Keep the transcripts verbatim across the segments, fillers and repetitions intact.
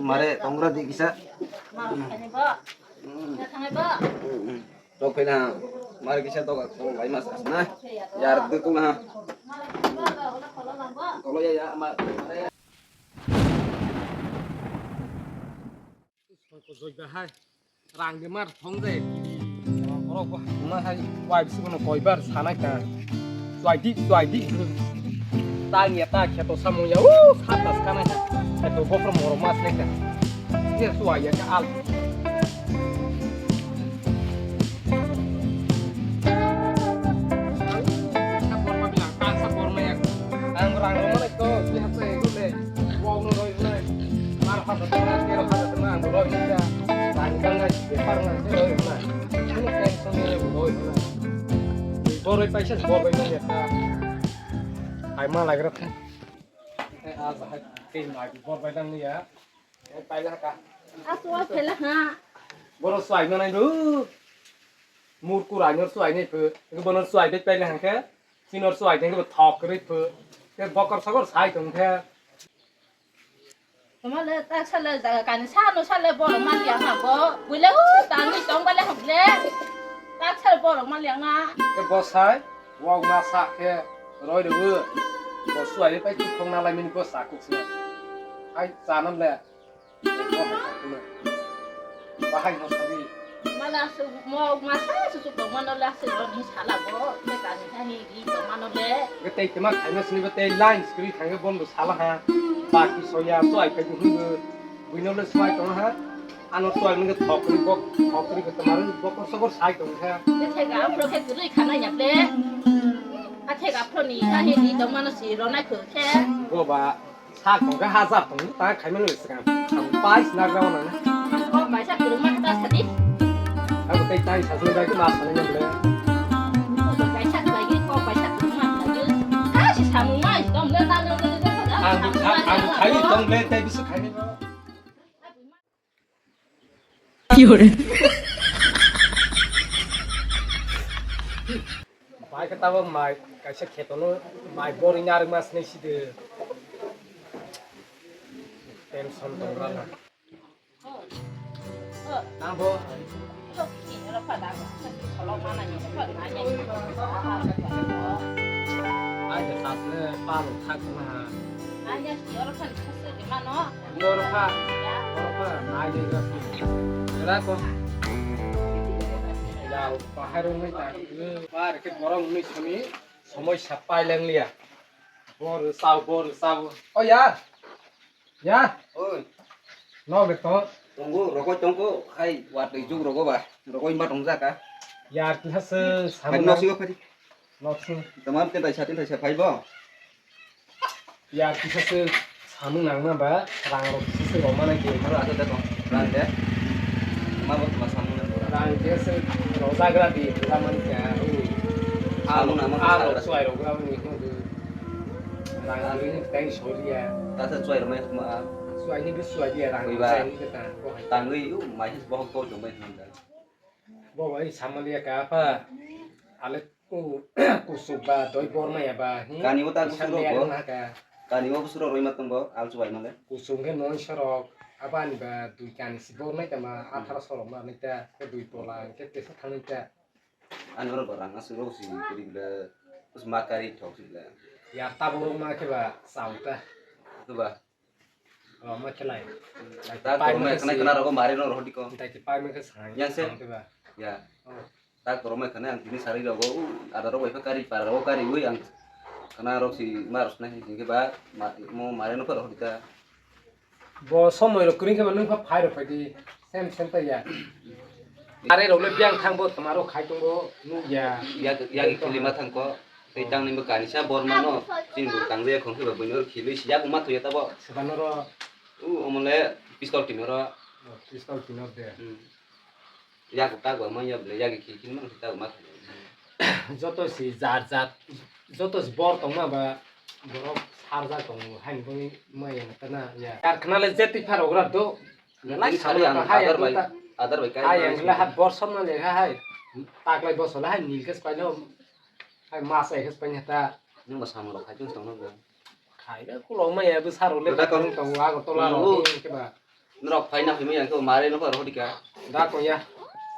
Mare tongra di kisa. Tok phaina mare kisa tok tok lai mas na. Yar de kung ha. Tolo ya ya ma. Songko joi bahai. Rang de mar thong de. Borok bo hangma hai wife si bono koibar sanai ta. Suai di, suai di. Ta ngia ta kheto samung ya. O, sa ta skana. Kheto gopro moro mas nai ta. Ngia suai ya ka al. Sa borma bilang, ta sa borma ya. Ang rang rong mana ko, biasa ko le. Wong no roi na. Mar ha ta na, kero ha ta na, ang roi na. Rang rang na, bepar na, roi na. Boroi paisa boroi nang ya ta. Ai ma lagra tha. Ai a bahai ke ma boroi nang ya. Ai paila ka. Aswa phela ha. Boro swai ma nai du. Mur kurai nor swai nai phu. Ke bono swai de paila ha ke. Sinor swai de ke thok ri phu. Ke bokor sokor sai tong ke. Toma le ta sale jaga kani sa no sale borok man ya ha bo. Buile u tangwi tong bale hok le. Ta sale borok man ya nga. Ke bosai, wak ma sa ke roi de u. Bo suai pai tu khong na lai min ko sa kuk sne. Hai chanam le. Bo hai sa kuk le. Bahai no sari. Mala su mo masa su su tong mano la su ro ni sala bo te ka ni thani ri tong mano le. Ke tei tema khai ma sini ba tei line screen thang ke bon do sala ha. Ba ki soya so ai kai hung bu. Buino le swai tong ha. Ano swai nge thok ri bok thok ri ke tamar bok so bor sai tong ha. Te te ga pro ke guri khana ya ple. A te ga pro ni thani ri tong mano si ro na ko ke. Go ba. Sak tong khe hajar tong ta khai mano swkang. Ang pais nak rao nang. Kok bai sa kurung ma ta sadi. Ang tei tai sa sini bai ma sa nang le. Kok bai sa bai kok bai sa kurung ma ta. Ah, si samung ma dom le ta le le le. Ang khai tong le tei bisu khai ni. Bai khe tabok mai kaisa khetono mai boring narwkma sini sidi. Tension tongra na. Nang bo. Ai de sasne palo thak na. Norokha, norokha, nai de gas. Era ko. Ya, bahai rong nai ta. Bar ke borok ni sami somoi sapai leng liya. Bor sao, bor sao. O ya. Ya. Oi. Nok de to. Tongo, rokoi tongo. Hai, wat juk rogo ba. Rokoi ma tong jaka. Ya, kisa se. Hai, samung nok sigo phadi. Nok sing. Tamam, tin thaisa, tin thaisa phaibo. Ya, kisa se samung nangma ba, rang rok kisa se rok mana ke. Aro asa de to, rang de. Ma bo ma samung nang rang. Rang kisa se rok jagra di, rang man ke. Samung nangma aro jagra. Suai rok rang ni ko. Rang ni tang soriya. Ta se suai rok mai ma. Suai ni bi suai dia rang. Oi ba. Suai ni ta. Tangwi u mai his bohok to jong bai nang da. Bo bai samaliya ka apa. Ale Ku-, kusuk ba, doi bor maya ba, hmm? Kani o ta kusuk rok bo. Kani o kusuk rok roi ma tongo, alchu bai male. Kusuk khe noi sorok, abani ba dui kani si bor nai tama, atharo sorok ma nai ta, khe dui tola, khe tesa thangwi ta. Ani oro bo rang asuk rok si, kuri bile, us ma kari thok si bile. Ya tabuk rok ma khe ba, chao ta. Tu ba. Oh, ma khelai. Ta korma khana khana rogo mari no rohdi ko. Dai ki pai ma khe sang. Yang se. Sang te ba. Ya. Oh. Ta korma khana ang tini sari rogo, u, ada rogo ipa kari para rogo kari ui ang. Khana rok si ma rosna hi jingke ba, ma, mo mari no pa rohdi ta. Bo somoi rok kring khe ba nung pha phai rok phaidi. Sem sem ta ya. Are rok le biang thang bo tma rok khai tongo, nuk ya. Ya, ya ki khili ma thang ko. Tei tang ni bo kanisa borma no, chini bo tang de khong khe ba buino khilui si yak ma thuya ta bo. Sebano ro. U, omo le pistol tino ro. Oh, pistol tino de. Hmm. Yak ta go ma ya ble, yak ki kin ma ta go ma. Joto si jar jar, joto si bor tong ma ba, borok sarja tong hai ni ma ya ta na ya. Karkhana le je ti phar ogra do. Lai sari ang adar bai, adar bai kai. Hai ang le ha bor som na le ha hai. Tak lai bosol hai nil kes pai no. Hai mas ai kes pai ta. Nung ba samung rok khai chung tong no. Khai ga kulo ma ya bu saro le. Tong tong Agartala ro ke ba. Phaina phimai ang khe mare no pharo dika. Da ko ya.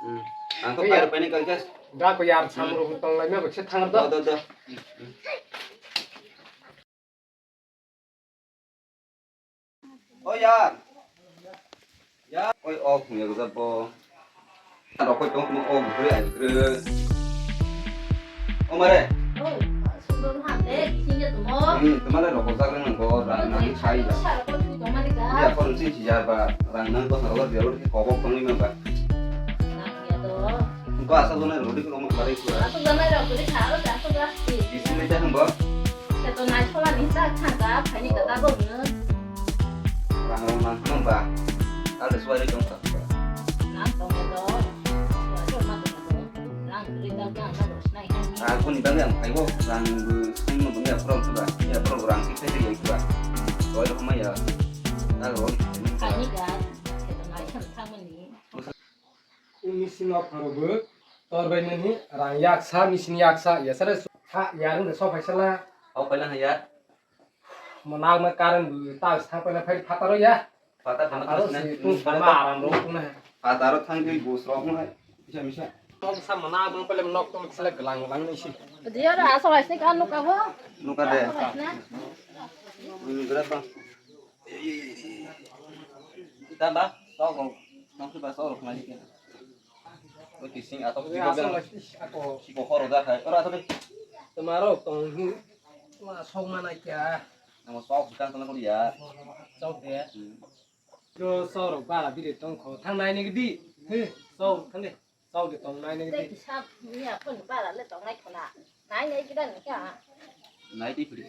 Hmm. Ang khe phai phai ni kal khe. Da ko ya, samro tong lai me bo se thang do. Do do. O yar. Ya, oi, o phung ya gujak bo. Rokoi tong tong o bwrwi ai bwrwi. O mare. Oi, sundor hande, kisinge tumo. Hmm, tumare rokojak rang nang bo, rang nang sai ya. Sara ko twi tong mani ka. Ya, kono sing si ya ba, rang nang bo, rokojak rang nang bo, kobok tong ni ba. Nang ya do. Ko asa jone rodi ko ma bare ko. Asa jone rodi ko, asa jone. Isi me jang bo. Keto nai sola ni sa khang ka, phani ka ta bo no. Rang rang nang nang ba. Al de suai tong ta. Nang tong do. Suai tong ma tong do. Nang ri da ka na do snai. Ah, kun da yang phai bo. Rang bu sing no ya pro ba. Ya pro rang ki phai ya ba. Suai ro ma ya. Al ro. Phani ka. Keto nai sa khang ni. Machine o pharo bo tor bai nani rang yaksa, machine yaksa, yasare ha yarung de sok phaisa la. O paila ha ya. Mo nang ma current bo ta sang paila phai phataro ya. Phatar khana phataro khana si khana tu khana sama aram ro kuna hai. Phataro thang ke bus rok na. Bisa bisa. Tong sa mo nang ma paila nok tong sila galang galang ni si. Dia ra asal asli kan nuka bo. Nuka de. Asal asli. Hmm, berapa? Tamba, sok rok, sok ba sok rok nai ke. Oi kising atok. Oi, asal lagi, ako. Siko horo da khai. Ora to. Tomaro tong hi. Wa sok mana kya? Namo sok kan tong ko ya. Sok de. Hmm. Jo sok rok bara bire tong ko. Thang nai ni di. He, sok thang de. Sok de tong nai nai. Tei kisa miya phone bara le tong nai khona. Nai nai kida ni kha. Nai di phri.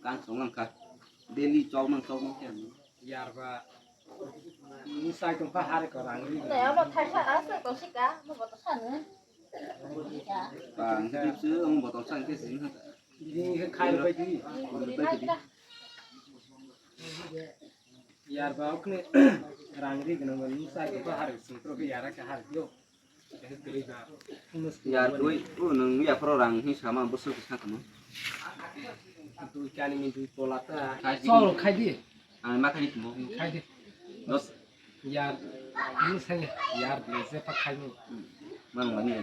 Kan song ang kha. Daily sok mang sok mang kha. Yar ba. Ni sai tong pha hare ko rang ri. Nai amo thai sa asa tong sika, mo boto sa ni. Ba, ang khe dipsu, ang boto sa ang khe sin ha. Ni khe khai bai di. Ni khai di. Yar ba okne rang ri gwnang ba nung sa ko har sing pro ke yara ka har yo. Yar dui o nung ya pro rang hi sama bosok sa kamo. Dui kani ni dui pola ta. Sol khai di. Ang ma khai di mo. Khai di. Dos. Yar ni sai yar ni se pa khai mo. Mang mani.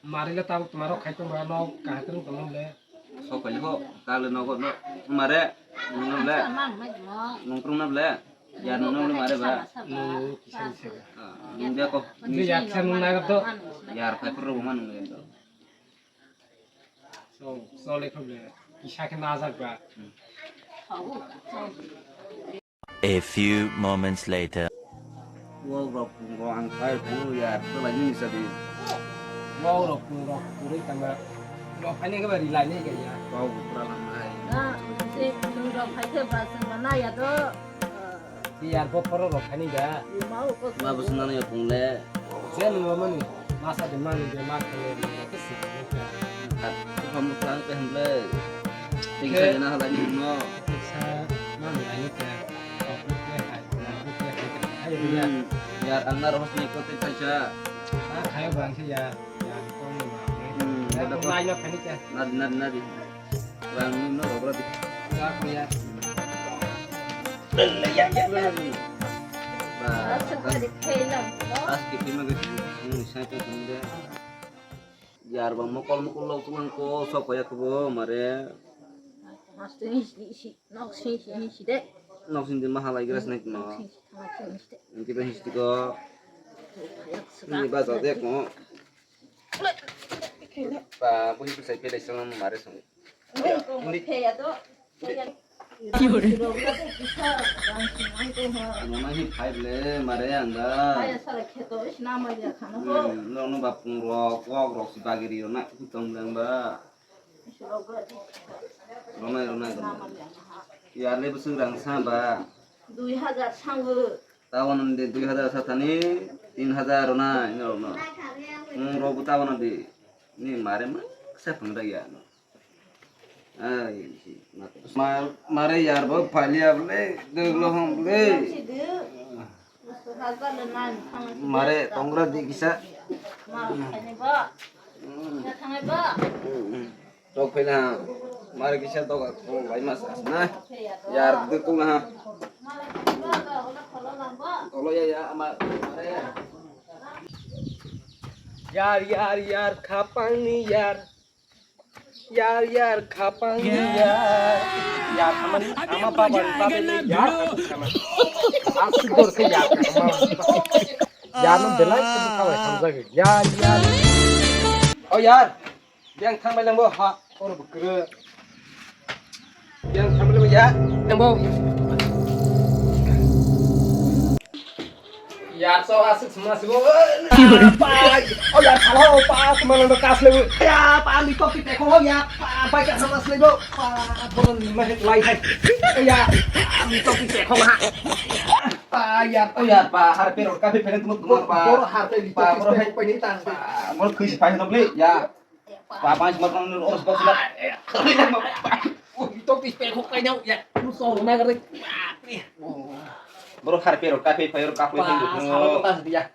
Mari le tabuk tumaro khai tong ba no ka hatrung tong le. Sok kali ho, kali nogo no, mare, nung le, nung prung na ble, ya nung le mare ba. Nung kisa kisa. Ah, nung dia ko. Ni ya kisa nung na to. Ya khai pro ma nung le to. So, so le ko ble. Kisa ke na jak ba. A few moments later. Wok rok pung rok ang khai phuru ya, to bai ni sadi. Wok rok pung rok puri tama. Rok phani ke bari lai ni ke ya. Wok pura lam hai. Na, se pung rok phai ke ba se mana ya do. Ti yar bo phoro rok phani ga. Ma bo sna ya pung le. Je nung mani masa de mani de ma khale de ke si. At ko mo khang pe hemle. Ting sa na hala ni no. Sa mani ani ke. Ko ke hai, ko ke hai. Ai ya. Hmm. Yar ang na rohos ni ko te sa sa. Ah, khayo bang si ya. Ya ko ni ma. Hmm, ya ko nai na phani ke. Nadi nadi nadi. Rang ni no rok rok di. Rang ya. Ba, aswk kari khailam. Aski phima gati. Hmm, sai to tunda. Yar ba mokol mokol lok tung ko sok ya ko mare. Mas tu ni si si nok si si si de. Nok sin de mahalai gras nek no. Nok si si nok si si de. Inti ba histi ko. Ni ba jode ko. Ba, bui bui sai pelai song mare song. Muni. Ki hore? Ano ma hi five le mare anda. Hmm, no no ba pung rok, kok rok si bagiri na kutong dang ba. Ronai ronai ronai. Ya le busung rang sa ba. Dui hajar sango. Tabon de dui hajar sa thani tin hajar rona ino rona. Hmm, robu tabon de. Ni mare ma sa phang da ya no. Ai, ma-, mare yar bo phalia bole, deglo hom bole. Mare tongra di kisa. Hmm. Tok phaina. Mare kisa tok bai mas na. Yar de kung ha. Yar, yar, yar, khapangni yar. Yar, yar, khapangni yar. Yar, ama, ama baba, baba ni yar, ama. Asuk dor khe yar, ama. Yar no belai khe kawai hamjagwi. Yar, yar. O yar. Yang thangbai langbo ha, oro bwkrw. Yang thangbai langbo ya. Langbo. Ya, so asuk semua sih, bo. Pa, oh ya, salah, pa, kemana lo kas lebo? Ya, pa, di kopi teko ya, pa, baik sama selebo. Pa, boron lima het lai hai. Ya, pa, di kopi teko ha. Pa, ya, oh ya, pa, harpe ro, kafe pere tumut tumut, pa. Boro harpe di kopi teko pa ini tang. Pa, boro kuis pa, ya. Pa, panch mat nang oro sbok sila. Ito pis pe khok kai nau ya. Lu so na gare. Bro, har pero kape payor kape. Pa, salo ta dia.